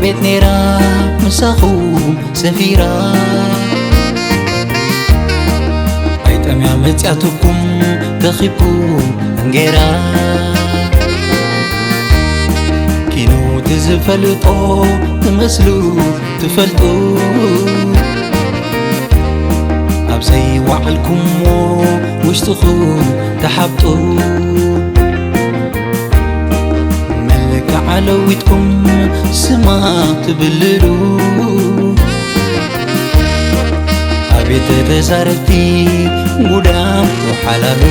ቤት ነይራ ምሳኹም ሰፊራ ኣይጠምያ መጽያትኩም ተኺብኩም እንጌራ ኪኑ ትዝፈልጦ ትመስሉ ትፈልጡ ኣብ ዘይወዓልኩሞ ውሽጥኹም ተሓብጡ መልክዓ ለዊጥኩም ስማ ትብልሉ ኣቤት ተዛረብቲ ጉዳም ሓላሉ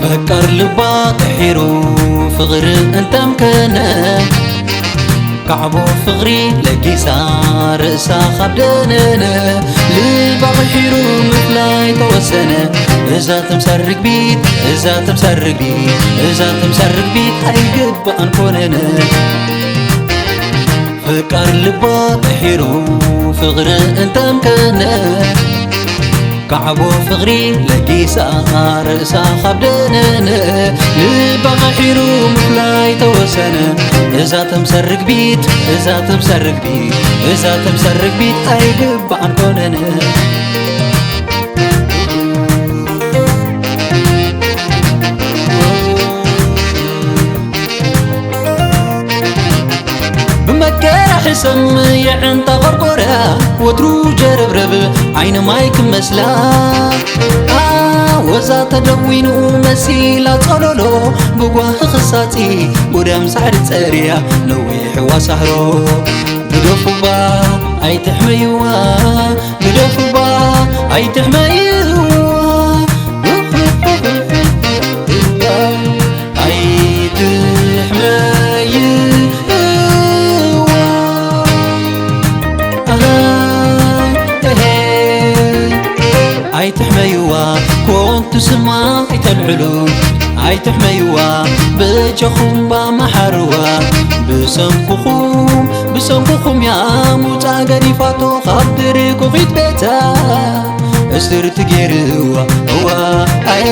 ፈቃር ልባ ጥሒሩ ፍቕሪ እንተምከነ ካዕቦ ፍቕሪ ለጊሳ ርእሳ ካብ ደነነ ልባ ቕሒሩ ምፍላይ ተወሰነ እዛ ተምሳር ርግቢት እዛ ተምሳር ርግቢት እዛ ተምሳር ርግቢት ኣይግባእን ኮነነ ፈቃር ልባ ጥሒሩ ፍቕሪ እንተምከነ ካዕቦ ፍቕሪ ለጊሳ ርእሳ ካብ ደነነ ልባ ቐሒሩ ምፍላይ ተወሰነ እዛ ተምሰር ርግቢት እዛ ተምሰር ርግቢት እዛ ተምሰር ርግቢት ኣይግባእን ኮነነ ብመከራ ሕሰም የዕንታ ቆርቆራ ወትሩ ጀረብረብ ዓይኒ ማይ ክመስላ ወዛ ተደዊኑ መሲላ ጸሎሎ ብጓሂ ክሳጺ ጎዳም ሳዕሪ ጸርያ ነዊሕዋ ሳህሮ ግደፉባ ኣይትሕመይዋ ግደፉባ ኣይትሕመይዋ ኣይትሕመይዋ ኣይትሕመይዋ ኮንቱ ስማ ኣይተልዕሉ ኣይትሕመይዋ በጃኹም ባመሓርዋ ብሰንኩኹም ብሰንኩኹም ያ ሙፃ ገዲፋቶ ካብ ድርኩኺት ቤታ እስርቲ ገይርዋ እዋ ኣየ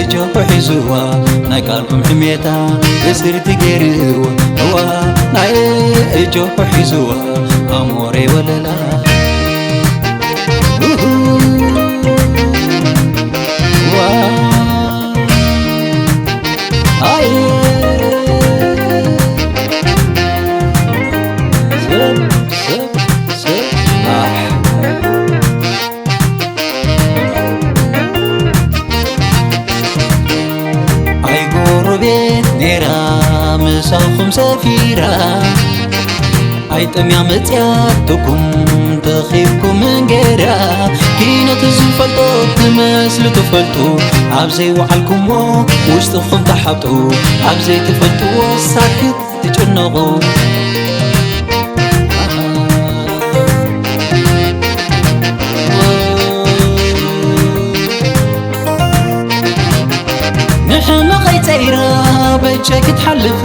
እጆ ሒዝዋ ናይ ቃልኩም ሕሜታ እስርቲ ገይርዋ እዋ ኣየ እጆ ሒዝዋ ኣሞሬ ወለላ ኣይጎረቤት ነይራ ምሳኹም ሰፊራ ኣይጠምያ መጽያትኩም ተኺብኩም እንጌራ ኪነት ዝፈልጦ ትመስሉ ትፈልጡ ኣብ ዘይወዓልኩሞ ውሽጥኹም ተሓብጡ ኣብ ዘይትፈልጥዎ ሳክት ትጭነቑ ንሕመቐይ ጸይራ በጃይ ክትሓልፍ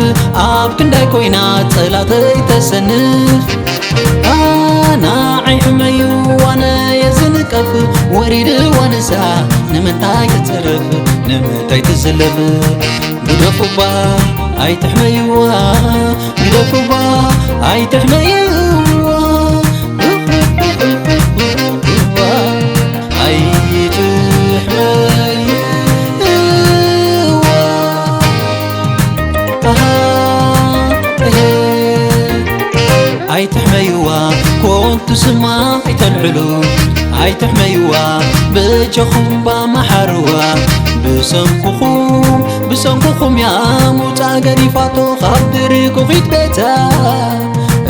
ኣብ ክንዳይ ኮይና ጸላተይ ተሰንፍ ኣና ዓይሕመዩ ዋነ የዝንቀፍ ወሪድ ዋንሳ ንምንታይ ትጽርፍ ንምንታይ ትዝለፍ ግደፉባ ኣይትሕመይዋ ግደፉባ ኣይትሕመይዋ ኣይትሕመይዋ ኮንቱ ስማ ኣይተልዕሉ ኣይትሕመይዋ በጃኹም ባመሓርዋ ብሰንኩኹም ብሰንኩኹም ያ ሙፃ ገዲፋቶ ካብ ድርኩኺት ቤታ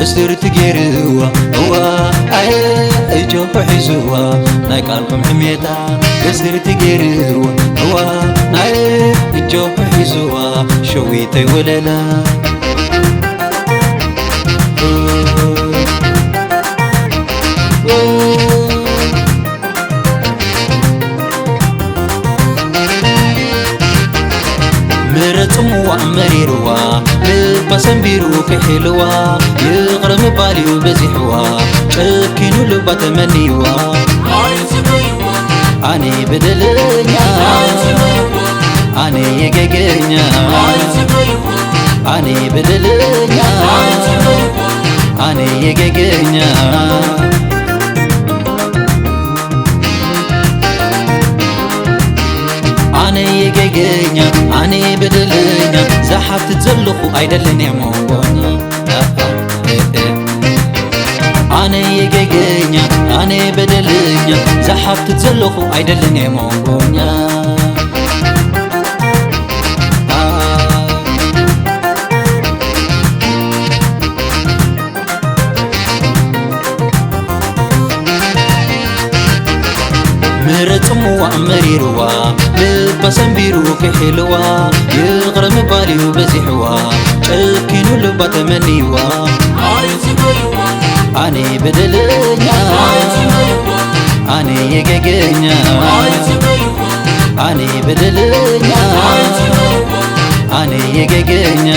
እስርቲ ገይርዋ እዋ ኣየ እጆ ሒዝዋ ናይ ቃልኩም ሕሜታ እስርቲ ገይርዋ እዋ ናይ እጆ ሒዝዋ ሸዊተይ ወለላ ምረ ጽምዋ መሪርዋ ልባ ሰንቢሩ ክሕልዋ ይቕረ ምባል እዩ በዚሕዋ ጨኪኑ ልባ ተመንይዋ ኣነ በደለኛ ኣነ የገገኛ ኣነ በደለኛ፣ ኣነ የገገኛ። ኣነ የገገኛ፣ ኣነ በደለኛ፣ ዝሓትት ዘለኹ ኣይደልን እየ መንጎኛ። ኣነ የገገኛ፣ ኣነ በደለኛ፣ ዝሓትት ዘለኹ ኣይደልን እየ መንጎኛ። ምህረት ጽምዋ መሪርዋ፣ ልባ ሰንቢሩ ክሕልዋ፣ ይቕረ ምባል እዩ በዚሕዋ፣ ጨኪኑ ልባ ተመንይዋ። ኣነ በደለኛ፣ ኣነ የገገኛ፣ ኣነ በደለኛ፣ ኣነ የገገኛ።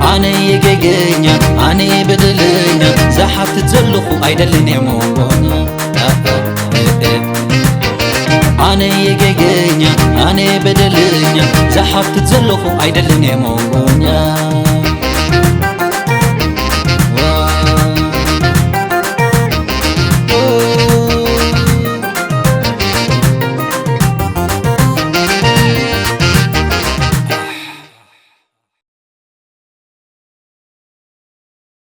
ኣነ የገገኛ፣ ኣነ በደለኛ፣ ዝሓትት ዘለኹ ኣይደልን እየ መንጎኛ። ኣነ የገገኛ፣ ኣነ በደለኛ፣ ዝሓትት ዘለኹ ኣይደልን እየ መንጎኛ።